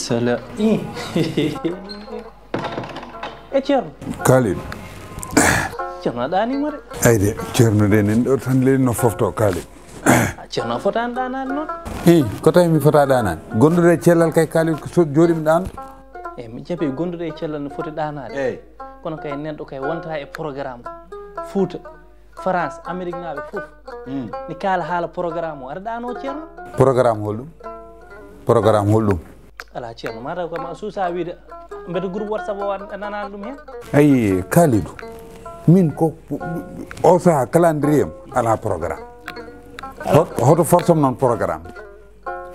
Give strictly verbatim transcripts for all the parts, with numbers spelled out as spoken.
Sala. Ih. E Ceerno. Kaalid. Ceerno, a ɗaaniima de. Ayde, Ceerno de, nen ɗo tan leydi no fofto, Kaalid. Ah, Ceerno, a fotaani ɗaanaade noon. Ih, ko tawi mi fota ɗaanaade? Gondude e cellal kay, Kaalid, ko so jooɗi mi ɗaanto. Eyi, mi jaɓi gondude e cellal no foti ɗaanaade. Eyi. Kono kay neɗɗo kay wonta e programme. Fuuta, France, Amérique naaɓe fof. Mm. Mi kaala haala programme o. Aɗa ɗaanoo, Ceerno? Programme holɗum? Programme holɗum? Alaa, Ceerno, mataw kam a suusaa wiide mbeɗa groupe WhatsApp o, a nanaani ɗum heen? Ayi, Kalidou, min ko o saha calendrier am alaa programme. Hot-, hoto force am noon programme?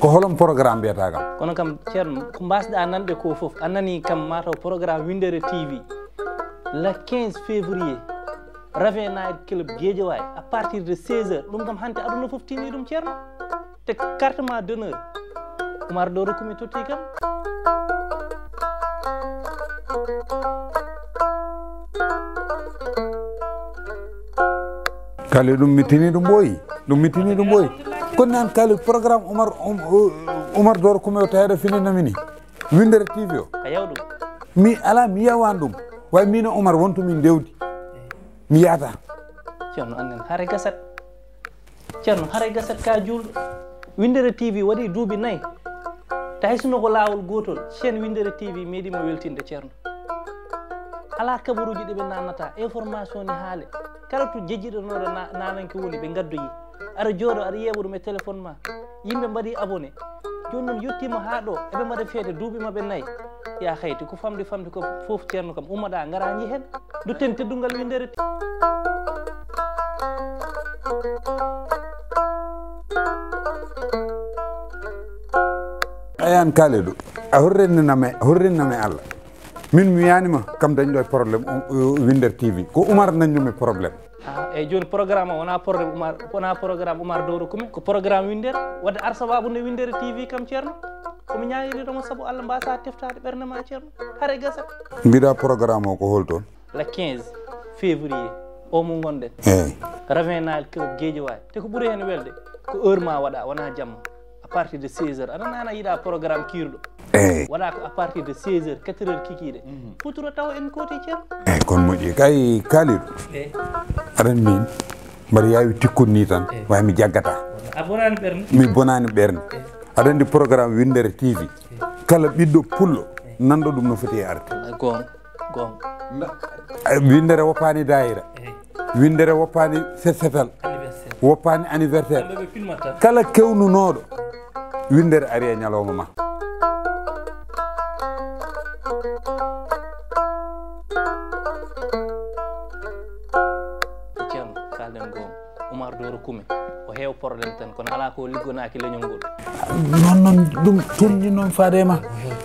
Ko holom programme mbiyata kam? Kono kam, Ceerno, ko mbaasɗaa nanɗe ko fof, a nanii kam mataw programme Winndere T V, le quinze février, Ravin Night Club Guédiawaye, à partir de seize heures. Ɗum kam, hannde aduna fof tiinii ɗum, Ceerno. Te carte ma d'honneur, Umar Doro Kumi totti kam. Kale, ɗum mi tini, ɗum ɓooyi. Ɗum mi tini, ɗum ɓooyi. Kono nan kale programme Umar, Um-, Umar Doro Kumi o tawi aɗa fini namini. Winndere T V o. A yaw ɗum? Mi alaa, mi yawaani ɗum. Way min e Umar wontu min ndewdi. Mi yaata. Ceerno, annen hare gasat. Ceerno, haray gasat ka juulɗo. Winndere T V waɗi duuɓi nayi. Tawi sino ko laawol gootol, chaîne Winndere T V meeɗiima weltinde, Ceerno. Alaa kabaruuji ɗi ɓe naatnata, information ne haale. Kala to jejjiɗanooɗo na-, naananke woni, ɓe ngaddoyi. Aɗa jooɗo, aɗa ƴeewa ɗum e téléphone ma. Yimɓe mbaɗi abonné. Jooni noon yettiima haa ɗo, eɓe mbaɗa feete duuɓi maɓɓe nayi. Ya hayti, ko famɗi famɗi ko fof, Ceerno kam, ummoɗaa, ngaraa njehen. Ndutten teddungal Winndere T V. Ayan Kalidou, a horrinanam e, horrinanam e Allah. Min mi wiyaani ma kam dañɗo e problème, um, Winndere T V. Ko Umar dañɗumi problème. Ah, eyyi, jooni programme o wonaa problème Umar, wonaa programme Umar Doro Kumi, ko programme Winndere. Wadde ar sababu nde Winndere T V kam, Ceerno, ko mi ñaagiriiɗo mo sabu Allah mbaasa teftaade ɓernde ma, Ceerno. Hare gasa. Mbiɗa programme o ko hol toon? Le quinze février o mo ngonɗen. Eyi. Ravin Night Club Guédiawaye. Te ko ɓuri heen welde, ko heure ma waɗa, wonaa jamma. À partir de seize heures. Aɗa nana yiɗa programme kiirɗo. Eyi. Waɗa ko à partir de seize heures, quatre heures kikiiɗe. Mhm. Futuro taw en kooti, Ceerno. Eyi, kon moƴƴi. Kay, Kalidou. Eyi. Aɗa min, mbaɗa yaawi tikkude ni tan, eyi, way mi jaggata. A bonaani ɓernde. Mi bonaani ɓernde. Eyi. Aɗa anndi programme Winndere T V. Eyi. Kala ɓiɗɗo pullo, eyi, nanɗo ɗum no foti e arde. Goonga. Goonga. Eh, winndere woppaani daayira. Eyi. Winndere woppaani set setal. Anniversaire. Woppaani anniversaire. Kamɓe ɓe pinmat tan. Kala kewnunooɗo, winndere ari e ñalawma ma. Ceerno, kaalden goonga. Umar Doro Kumi, o heewa problème tan, kono alaa ko liggonaaki leñol ngol. Noon, noon, ɗum tolni noon faade e ma.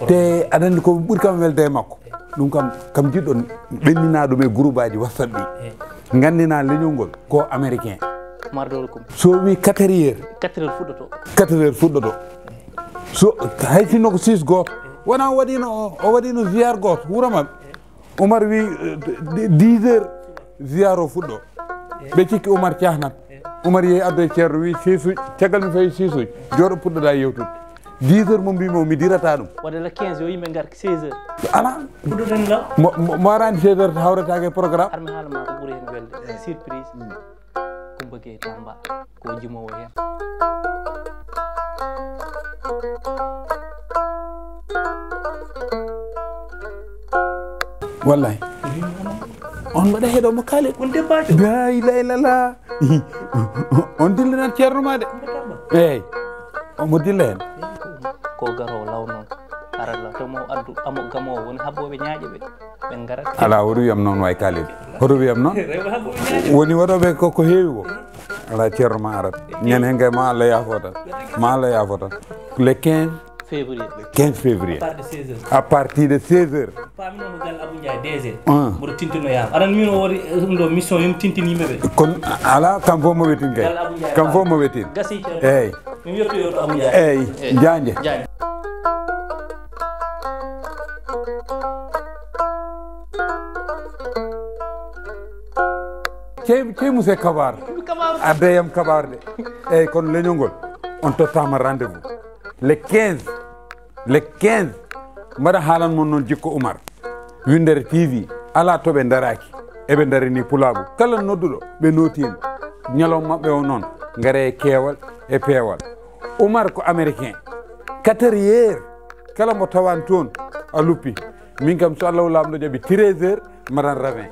Te aɗa anndi ko ɓuri kam welde e makko. Ɗum kam, kam jiɗɗo ɓenndina ɗum e groupe aji WhatsApp ɗi. Eyi. Nganndina leñol ngol ko américain. Umar Doro Kumi. So wi quatre heures. Quatre heures fuɗɗoto. Quatre heures fuɗɗoto. So, hay sinno ko six gooto. Wona o waɗino, o waɗino ziar gooto, wuro maɓɓe. Umar wi, eh, dix heures, ziyaaro fuɗɗo. Ɓe cikki Umar cahnat. Umar yehi addoye ceerno, wi, Seysuuji, caggal mi fayi Seysuuji, jooɗo puɗɗoɗa yewtude. Dix heures mo mbimi o, mi dirata ɗum. Waɗa le quinze yo yimɓe ngar seize heures. Alaa. Puɗɗoɗen law. Mo, mo, mo araani seize heures hawretaake e programme. Armi haala ma ko ɓuri heen welde. Surprise. Mm. Coumba Gueye Tamba, ko jimowo heen. Wallahi. On mbaɗa heɗo mo kaale. On debbajo. La ilaha illallah. On dillanat ceerno ma de. Eyi. Omo dilla heen. Ko garowo law noon. Aralla to mo addu amo gamowo woni haɓɓoɓe ñaaƴe ɓe. Ɓe ngarat. Alaa, hoto wiyam noon waay Kalidou. Hoto wiyam noon. Rewɓe haɓɓoɓe ñaaƴe. Woni waɗooɓe ko, ko heewi ko. Alaa, ceerno ma arat. Ñande heen kay ma Allah yaafo tan. Ma Allah yaafo tan. Le quinze février. Quinze février. À partir de seize heures. À partir de seize heures. Paami noon ko galle Abou Ndiaye D G. Ah. Mboɗo tintinoyaama. Aɗa anndi min o waɗi, eh, ɗum ɗo mission, yomi tintin yimɓe ɓe. Kono alaa, kam fof mo wetin kay. Galle Abou Ndiaye. Kam fof mo wetin. Gasi ceerno. Eyi. Mi wiyotto yo to Abou Ndiaye. Eyi. Eyi. Jaanje. Jaanje. Cey, cey monsieur Kabar. Kabar. Adda yam kabaar de. Eyi, kono leñol ngol, on tottaama rendez-vous. Le quinze. Le quinze. Mbaɗa haalan mon noon jikko Umar. Winndere T V alaa to ɓe ndaraaki. Eɓe ndarani pulaagu. Kala nodduɗo ɓe nootiima. Ñalawma maɓɓe o noon ngare e keewal e peewal. Umar ko américain. Quatre heures kala mo tawaan toon a luppi. Min kam so Allahu laamɗo jaɓi treize heures mbaɗan ravin.